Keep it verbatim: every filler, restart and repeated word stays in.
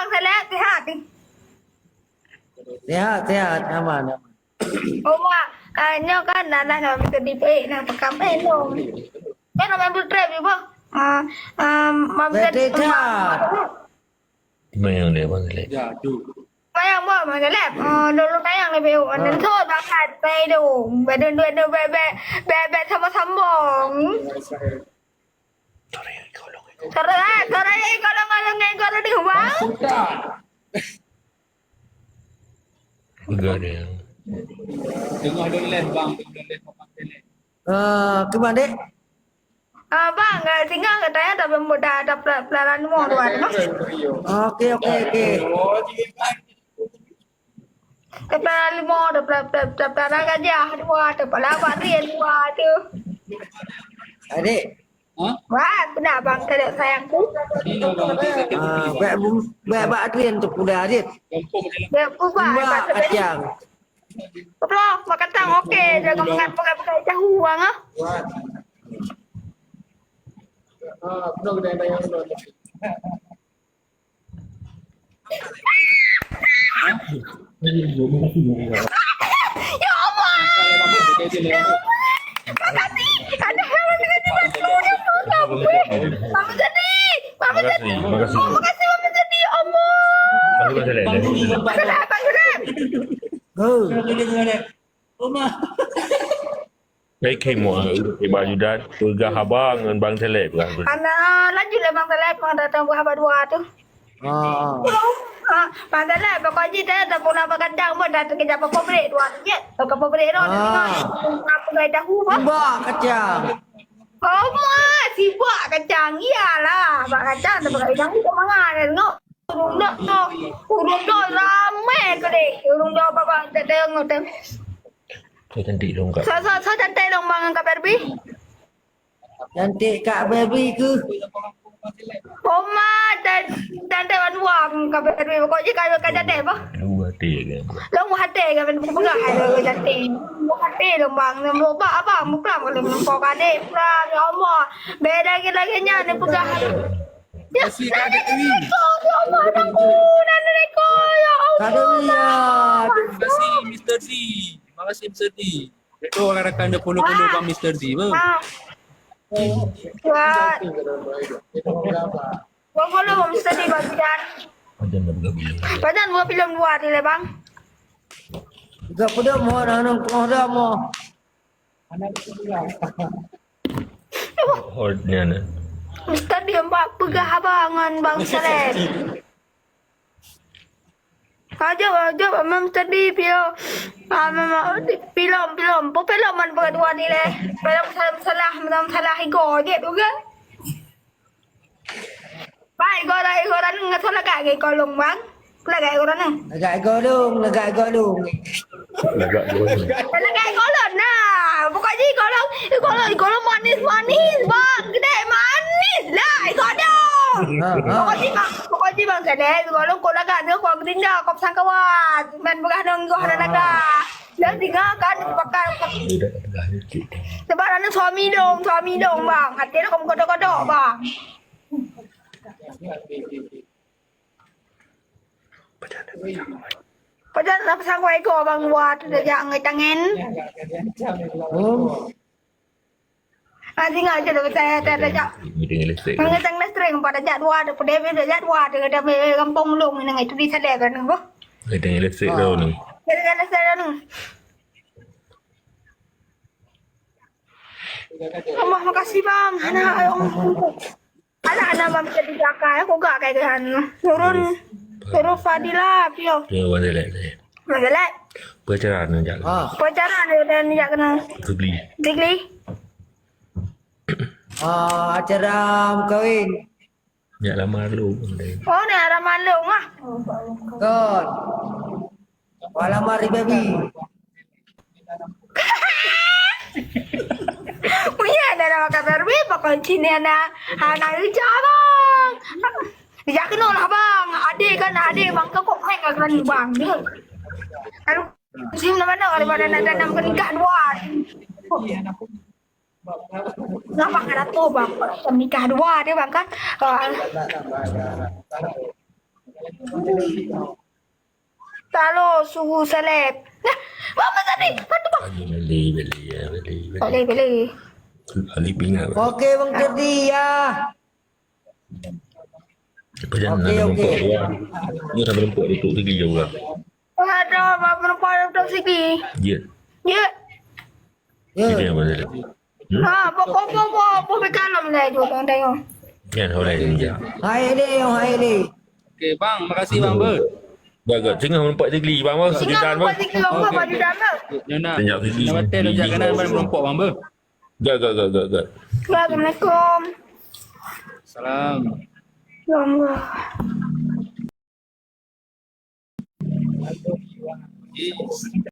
Salah, sihat ni. Sihat, sihat, aman, aman. Oh, Mak, ah, nyoe kan dah, dah, dah, bisa dipek, nah, pekan pek, no. Kan nak main trap ni, Bang. Ah, ah, Mak bisa Betul di-, tak? Mayang dia, Bang Selek. Ya, tu. Mayang, Bang, Bang Selek. Ah, dulu mayang lebih, oh, Ah. Nanti bakat, saya tu. Badan dua, dua, be, be, be, be, sama-sama. Sorry, eh, sorry, eh, kalau ngomong, kalau ngomong, kalau di rumah. Sudah. Peugah dia. Tengah dong leh, bang, tengah dong leh, papan tengah. Eh, keuban, dek? Ah, bang, eh, tinggal katanya dah pem-, dah, dah pela-, pelaran lima dua tu, bang. Okey, okey, okey. Pelaran lima, dah pela-, pela-, pela-, pelaran gajah dua tu, pelaran rian dua tu. Adik. Hah? Wah, pernah bang, tak sayangku. Iya, bang. Ah, baik bu-, baik bak rian tu pula, Adit. Dia pun, bang, Mbak tak kacang. Betul, makan tang, okey. Jangan makan pakai-pakai tahu, bang, ah. Ya Allah. Ya Allah. Makasih. Ada yang dengan dia, Mama Jadi, Mama Jadi. Makasih, makasih. Oh, makasih, Mama Jadi. Ya Allah. Makasih, makasih. Makasih, makasih. Hai, Kim, wah, Ibu Judan, peugah haba ngon Bang Selek, peugah. Ana, laju lé Bang Selek, Bang datang peugah haba dua tu. Ah. Ah, Bang Selek, pokok jih dah, dah pula bakacang pun dah terkejap apa break dua tu je. Apa break dua tu, Ah. Tengok apa gaya tahu, bah. Sibak kacang. Oh, ma, sibak kacang. Iyalah, bak kacang dah bakacang pun mangan dah tengok. Ureueng dak, ureueng dak ramé keudeh. Ureueng dak babah teudeung teuh. So cantik dong, Kak. So, so, so cantik dong, Bang, Kak Barbie. Cantik Kak Barbie keuh. Oma dan, dan Dewan Wang, Kak Barbie. Pokok jih ka, ka jadi apa? Lu hati kan. Long hati kan, peugah ada cantik. Lu hati dong, Bang. Lu bak abang, bukan kalau meuko kadek, pulang, ya Allah. Beda lagi-lagi nyan, dia peugah. Terima kasih, Kak Dewi. Ya Allah, ampun, Enrico, ya Allah. Kak Dewi, ya. Terima kasih, Mister D. Terima kasih, Mister D. Itu rakan-rakan dia follow-follow Bang Mister D, bang. Ah. Wah. Follow-follow Bang Mister D, Bang Bidan. Pajan dah bergabung. Pajan dua film dua tu lah, Bang. Juga pedok mau, dah nongkrong dah mau. Hot ni, ni. Mister D empat peugah haba ngon Bang Saleh. Aja, aja, memang Mister D pio. Ah, memang, pilom, pilom. Pun pilom man peugah dua ni leh. Pilom salah, salah, salah igo je tu kan. Baik, igo dah, igo dah, nggak salah lagak ke igo lôn, bang. Lagak igo dah, nang. Lagak igo lôn, lagak igo lôn. Lagak igo lôn. Lagak igo lôn, nah. Pokok jih igo lôn, igo lôn, igo lôn manis, manis, bang. Gede manis lah, igo lôn. Ha, ha. Pokok jih, bang, pokok jih, bang, kadang igo lôn, kok lagak, kok gerinda, kok sangkawat. Man peugah nang igo hana lagak. Dah tinggal kan, pakai. Sebab anu suami dong, suami dong, bang. Hati dah kamu kodok-kodok, bang. Pajan nak pasang wai go bang dua tu dah jak ngai tangen. Oh. Ah, tinggal je dah kata, kata dah jak. Meeting listrik. Ngai tangen listrik, empat dah jak dua, dah pedih dah jak dua, dah dah gampong long ni ngai tu di sadar kan, boh. Meeting listrik tu ni. Meeting listrik tu ni. Allah, makasih, bang. Hana, ayo. Alah, hana, bang, bisa di belakang, aku gak kayak kan. Turun, turun Fadila, pio. Dia orang jelek ni. Orang jelek. Pacaran ni, jak. Ah. Pacaran ni, dan jak kena. Zikli. Zikli. Ah, acara kahwin. Nyak lamar lôn. Oh, nyak lamar lôn ah. Kon. Wah lamar di baby. Punya ada nama kabar baby, pokok sini ada anak hijau, bang. Hijau kena lah, bang. Adik kan, adik bang, kau kok naik ke bang? Aduh, sini mana, mana, mana, nak tanam ke nikah dua. Nampak ada tu, bang. Nikah dua dia, bang, kan? Ah. Talo suhu seleb. Nah, apa tadi? Apa tu, Bang? Beli, beli, ya, beli, beli. Beli, beli. Alif ingat. Oke, Bang Tedi, ya. Apa jangan Oke, nak oke. Nampak dia? Ni dah nampak dia tu tinggi jauh lah. Ada, Bang, nampak dia tu tinggi. Ya. Ya. Ya. Ini apa dia? Hmm? Ha, pokok, pokok, pokok, pokok, pokok, pokok, pokok, pokok. Ya, boleh, ya. Hai, Leo, hai, Leo. Oke, Bang, makasih, Bang, ber. Gak, gak. Tengah nampak tinggi, Bang, ber. Tengah sejutaan, nampak ber. Tinggi, Bang, ber, sejutaan, ber. Nyonya. Tengok tinggi. Nyonya, tengok tinggi, jangan, Bang. Bang, nampak, Bang, ber. Gak, gak, gak, gak, gak. Assalamualaikum. Salam. Ya Allah.